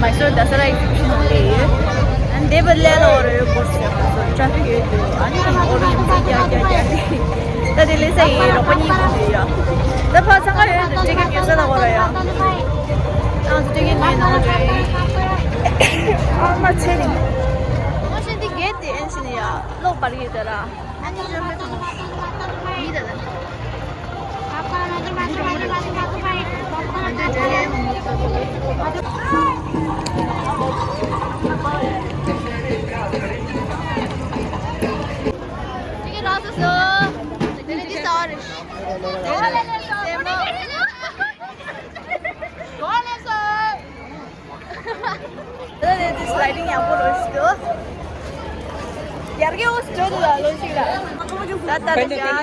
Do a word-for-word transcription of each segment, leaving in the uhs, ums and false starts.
Mysore Dasara exhibition ནང་སླེབས་ཡོད། ཨ་ནི་འདི་བར་ལས་ལ་འོར་ཡོད་སྐོར་ཟེར་ཡག་སོ་ཊ་ཕིག་ཡོད་འདུག་ཨ་ནི་འོར་ཡོད་ཚེ་རྒྱ་རྒྱ་རྒྱ་རེད། ད་དེ་ལས་ས་ཡི་རོགས་པ་གཉིས་ཀྱིས་ཡོད་ཡ། ད་ཕར་འཚང་ཁ་ཡོད་འདུག་ཊི་ཀེ་ཊི་ཉོ་ས་ལ་འོར་ཡ། ཨང་ཊི་ཀེ་ཊི་ཉོས་ནང་ལ་འགྲོ་ཡ་ཡིན། ཨ་མ་ཚེ་རིང་། ཨ་ཤེ་འདི་གེ་ཊི་དེ་ཨན་ཤེ་ནི་ཡ། ལོག་པར་ཡོད་ད་ར། ཨ་ནི་ཡོད་མེད་དང་། མི་ད་ད། ཅིག་རག་སོང་། དེ་ནས་འདི་ཟ་བ་རེད། ལེ་ལེ་ལེ་ལེ། ལེ་ལེ་ལེ། ད་ལྟ་དེ་སི་ལའི་ཌིང་ཡག་པོ་རོལ་ཞིག་འདུག་ཡར་རྒྱས་འོ་སི་ཏྲོ་ལ་ལོ་ཞིག་ལ། ད་ལྟ་དེ་ཡང་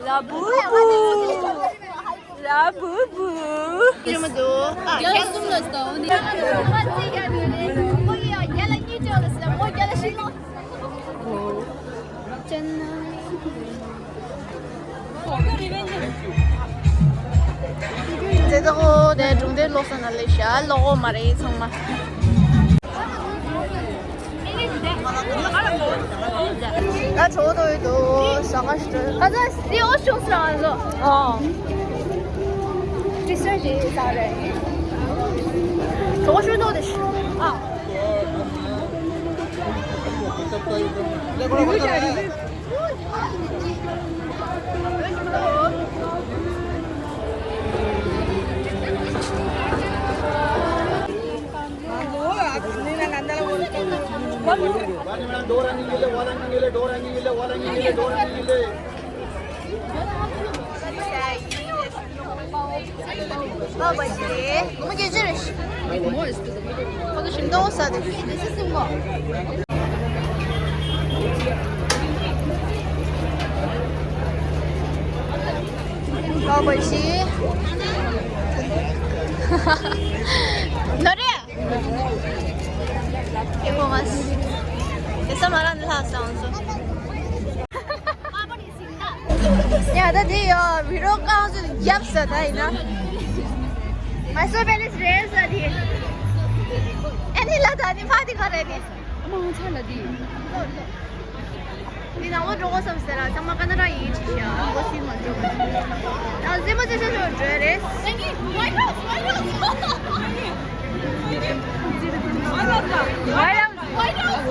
ལ་བུ་བུ། ལ་བུ་བུ། ཡོད་མ་འདུག་ཨ། རྒྱ་ལ་གསུམ་ལ་ཟླ་བ་འདི། ཅན། དེ་ད་གོ་དེ་སྒྲུང་དེབ་ཀློག་ས་ན་ལེ་ཤ་ཀློག་གོ་མ་རེད་ཚང་མ། ད་གྲོགས་དོ་ཡོད་དོ་ས་ག་ཤི་དོ། ཨ་ད་སི་ཨོ་ཤོང་ས་ཨ་ཟོ། ཨ། ཏི་སེ་རེད་ས་རེད། གྲོགས་ཤོང་དོ་དེ་ཤི། ཨ། ནོ་རེ། ཨེ་ཧོ་མ་སི། དེ་ས་མ་རང་ལྷ་སང་སོ། ཡ་ད་དེ་ཡོ་བི་རོ་ཀང་སུ་རྒྱབ་ས་ད་ཡིན་ན། མའི་སོར་པེ་ལེ་སི་རེད་ས་དེ། ཨེ་ནི་ལ་ད་ནི་ཕ་དེ་ག་རེད་ནི། ཨ་མ་ང་ཚ་ལ་དེ། འདི་ནང་ལོ་འགྲོ་གོ་བསམ་ཟེར་ར་ཚང་མ་ཀ་ན་ར་ཡིན་ཅི་ཤ་ཨ་གོ་སི་མ་འགྲོ་གོ། ཨ་ཟེ་མོ་ཟེ་ཤ་ཤོ་འགྲོ་རེད། White House, White House. White House, White House.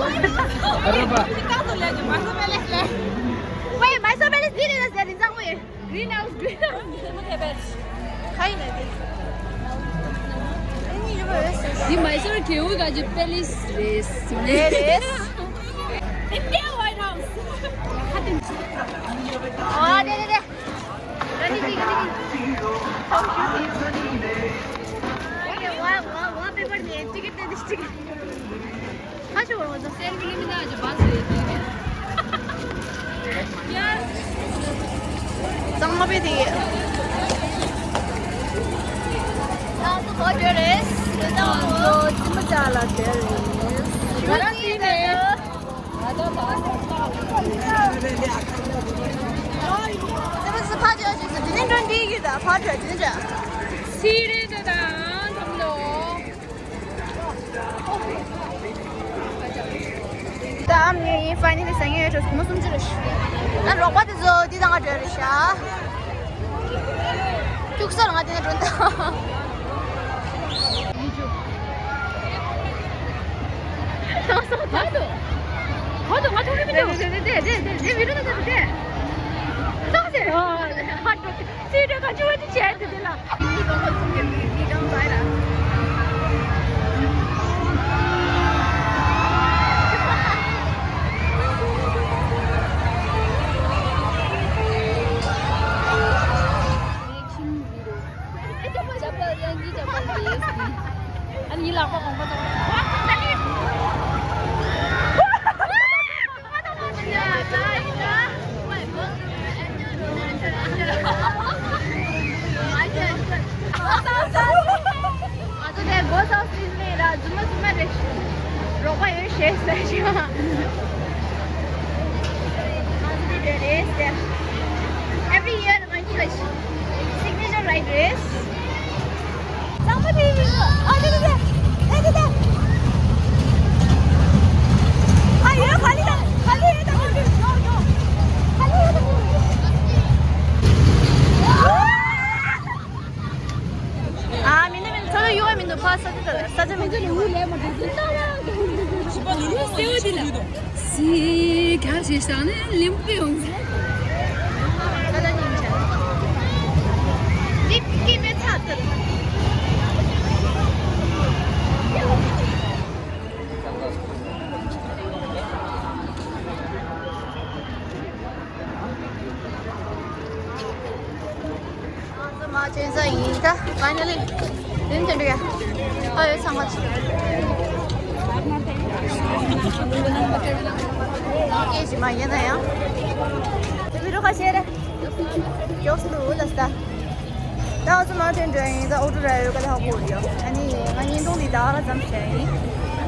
Wait, མའི་སོར་པེ་ལེ་སི་འདི་རེད་ཟེར་རིན་ཚང་མོ་ཡིན། Green House, Green House. ཁ་ཡིན་ན་དེ། འདི་མའི་སོར་རྒྱལ་པོ་ག་ཅི་པེ་ལེ་སི་རེད། རེད་རེད། India White House. ཨ་དེ་དེ་དེ། ར་ནི་ཏི་གི་ཏི་གི། ཨོ་ཁེ་ཨོ་ཁེ། ཝ་ཝ་ཝ་པེ་པར་ནས་ཏི་གི་ཏི་གི་ཏི་གི། ཁ་ཤོར་བ་ཚོ། གཙང་མ་པའི་དེ། ང་ཚོ་ག་བར་རེད། ང་ཚོ་ཙི་མ་ཅག་ལ་བསྡད་རེད། ང་རང་དེ་ནས། ཙི་མ་ཙི་ཕ་ཅག་ཅིག་སུ་དེ་ནས་འགྲོ་འདི་ཡོད་ད་ཕ་ཅག་དེ་ནས་ཅག་སི་རེད་ད་དང་དམ་ལོ། ད་ཨ་མ་ངའི་ཕའི་ནལ་ལི་ཟ་ངེས་ཡོད་འགྲོ་སྒོར་མོ་སུམ་ཅུ་རེད་ཤག་ད་རོགས་པ་དེ་ཚོ་འདི་དང་ང་འགྲོ་རེད་ཤག་ཁྱུག་ས་ལ་ང་དེ་ནས་འགྲོ་ད། ད་སོང་ད་དུ། ད་དུ་ང་ཐུག་གི་མི་འདུག་དེ་དེ་དེ་དེ་དེ་བི་རུ་ད་དེ་དེ། ད་དེ། ཨ། ཧ་ཏོ། ཅི་འདྲ་ག་ཅི་བ་ཅི་བྱས་འདི་འདི་ལ། ཨ་ནི་ལག་པ་གོང་པ་ཙམ། ང་ཚོ་དེ་སྒོ་སོགས་སྲིད་ནས་ར་རྫུན་མ་རྫུན་མ་རེད། རོགས་པ་ཡོད་ཞེས་ཟེར་ཞིང་། ང་ཚོ་དེ་འདྲ་རེད་ཟེར། Every year ང་གཉིས་ལ་signature ride རེད། ཕ་ས་ཆ་དེ་ལ་ས་ཆ་མི་འདུག་ལུ་ལས་མ་འདུག་འདི་ལྟ་ལ། ཞི་བ་ལུ་ལུ་སེ་བ་དེ་ལ། སི་ག་ཞེས་བྱ་ནས་ལིམ་པི་ཡོང་ས། ད་ལ་ཉིན་ཆ། ལིབ་ཀི་མེ་ཚ་དེ་ལ། ང་ཚོ་མ་བྱོན་ས་ཡིན་ད། ཕའི་ནལ་ལི། དེ་ནི་དེ་འདྲ་ཡ། ཨ་ཡོད་ཚང་མ་ཅི། སྐད་ཅིག་མ་ཡིན་ན་ཡང་། དེ་བི་རོ་ཁ་ཤས་རེད། མགྱོགས་སུ་འདུག་ལ་ས། ད་ང་ཚོ་མ་བྱོན་འགྲོ་ཡིན་ད། ཨོ་ཊོ་ར་ཡོད་ག་ལ་ཧ་གོ་ཡོད། ཨ་ནི་ང་བརྙན་ཐུང་འདི་ད་ག་ཙམ་བྱས་ཡིན།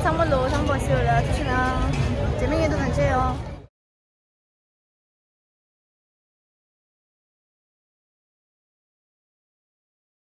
ཚང་མ་ལོ་ཚང་མ་ཤོད་ལ་ཐུགས་རྗེ་གནང་། རྗེས་མའི་བརྙན་ཐུང་ནང་མཇལ་ཡོང་།